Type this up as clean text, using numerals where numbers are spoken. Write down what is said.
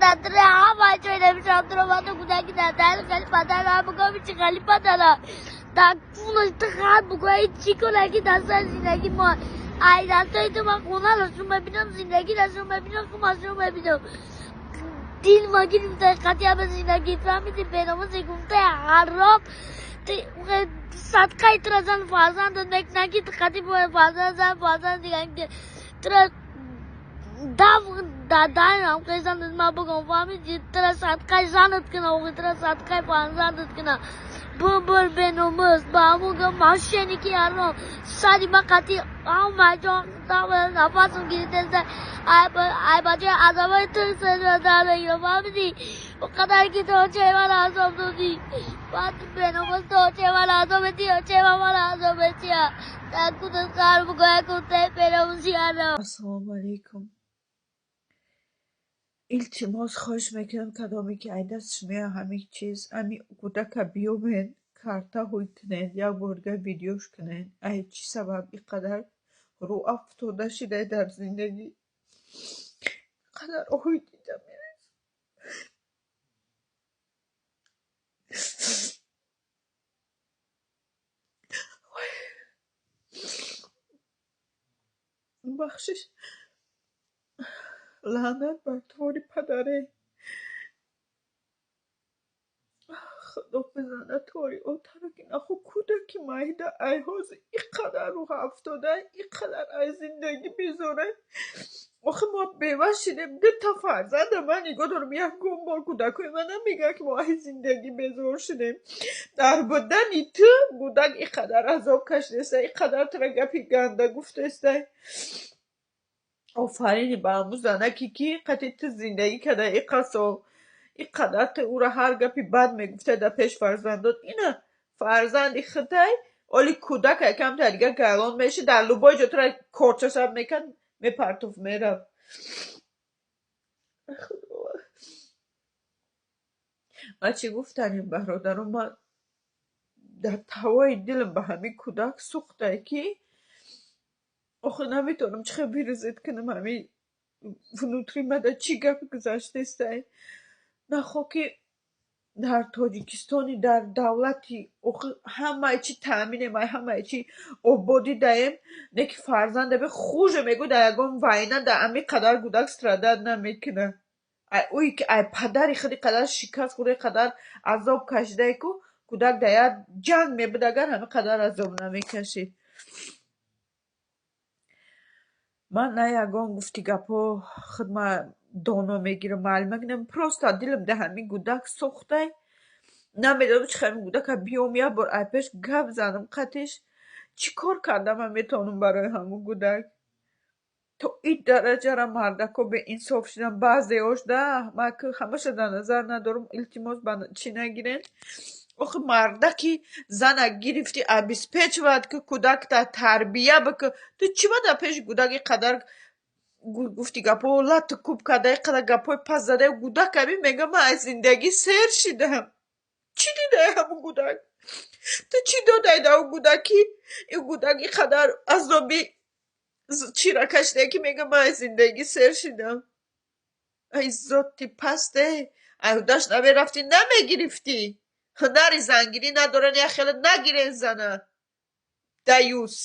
дар ҳама ҷой намешавам, туро кӯдаки дар дар хеле падарам бигӯям, чи хеле падарам дар кунаш ту хат бигӯя, чӣ кора ки дар сари зиндагӣ мо ай дастҳои ту ман хонаро мебинам, зиндагиро мебинам, хумашро мебинам, дил ма гирифта қатъия ба зиндагӣ фаҳмиди, беномуси гуфтаи ҳаром, садқаи тура зан фарзандат мекунад, ки қатъи фарзанд зан фарзанд дига тура дав дадаям қизанат ма бигӯм, фаҳмиди, тура садқаи занат кунам, охи тура садқаи фарзандат кунам, бубур беномус ба ҳамун мошенники ҳаром, сари ма қатъи ҳама ҷо нафасам гирифтаста, ай бачаи азобои ту дар мегирам, фаҳмиди, он қадар ки ту очаи ман азоб додӣ, баъд беномус ту очаи ман азоб медиҳӣ, очаи ман ман азоб медиҳад, дар кунат қаҳр бигӯя, гуфтаи беномуси ҳаром. Ассалому алайкум. Илтимос, хоҳиш мекунам, кадоме ки ай дастш меояд ҳамин чиз, ҳамин кӯдака биёбен, карта ҳуй кунед, як бор дигар видеош кунед. Ай чӣ сабаб ин қадар рӯ афтода шидай дар зиндагӣ? Қадар оҳи дида мерасад. Бахшиш. Лаънат бар твори падаре. Худо бизанад твори отаро, ки нахо кӯдаки майда ай ҳозир ин қадар рӯҳ афтода, ин қадар ай зиндагӣ безора. Охи мо бева шидем, дута фарзанда ман нигоҳ дорам, ягон бор кӯдакҳои ман намегӯянд, ки мо ай зиндагӣ безор шудем. Дар будани ту кӯдак ин қадар азоб кашидеста, ин қадар тура гапи ганда гуфтеста. Офарини ба ҳамун занаке, ки қати ту зиндагӣ карда ин қад сол, ин қадар ту ӯро ҳар гапи бад мегуфтай дар пеш фарзандот. Ина фарзанди худай, оли кӯдак камтар дигар галон мешид, дар любой ҷо тура корчашаб мекард, мепартофт, мерафт. Ман чӣ гуфтанем, бародаро, ман дар тавои дилам ба ҳамин кӯдак сӯхтай, ки охир наметавонам чӣ хел выразить кунам, ҳамин внутри мада чӣ гап гузаштестай. Нахо ки дар Тоҷикистони, дар давлати охир ҳамаи чӣ таъминем, ай ҳамаи чӣ ободӣ даем, не ки фарзанда бе хуже мегӯ, дар ягон война дар ҳамин қадар кӯдак страдать намекунад. Ай ӯе ки ай падари худ ин қадар шикаст хӯрда, ин қадар азоб кашидае, ку кӯдак дар як ҷанг мебуд, агар ҳамин қадар азоб намекашид. Ман на ягон гуфти гапҳо худ ма доно мегирам, маълума мегирам, просто дилам дар ҳамин кӯдак сӯхтай. Намедонам чӣ хел ҳамин кӯдака биём, як бор ай пеш гап занам қатиш, чӣ кор карда ман метавонам барои ҳамун кӯдак? То ин дараҷара мардако беинсоф шудан баъзеҳош да, ман ҳамаша дар назар надорам, илтимос, ба чӣ нагирен. Охи мардаки зана гирифтӣ, обеспечивать ки кӯдакта тарбия бикун, ту чӣ ба дар пеши кӯдак ин қадар гуфти гапҳо лату кӯб карда, ин қадар гапҳои паст зада? Кӯдак ҳамин мега, ман аз зиндагӣ сер шидам. Чӣ дидай ҳамун кӯдак? Ту чӣ додай дар он кӯдак, ки ин кӯдак ин қадар азоби чира кашида, ки мега, ман аз зиндагӣ сер шидам? Ай зоти пасте, ай ҳудаш намерафтӣ, намегирифтӣ. Ҳунари зангирӣ надоран, як хеле нагирен зана. Даюс.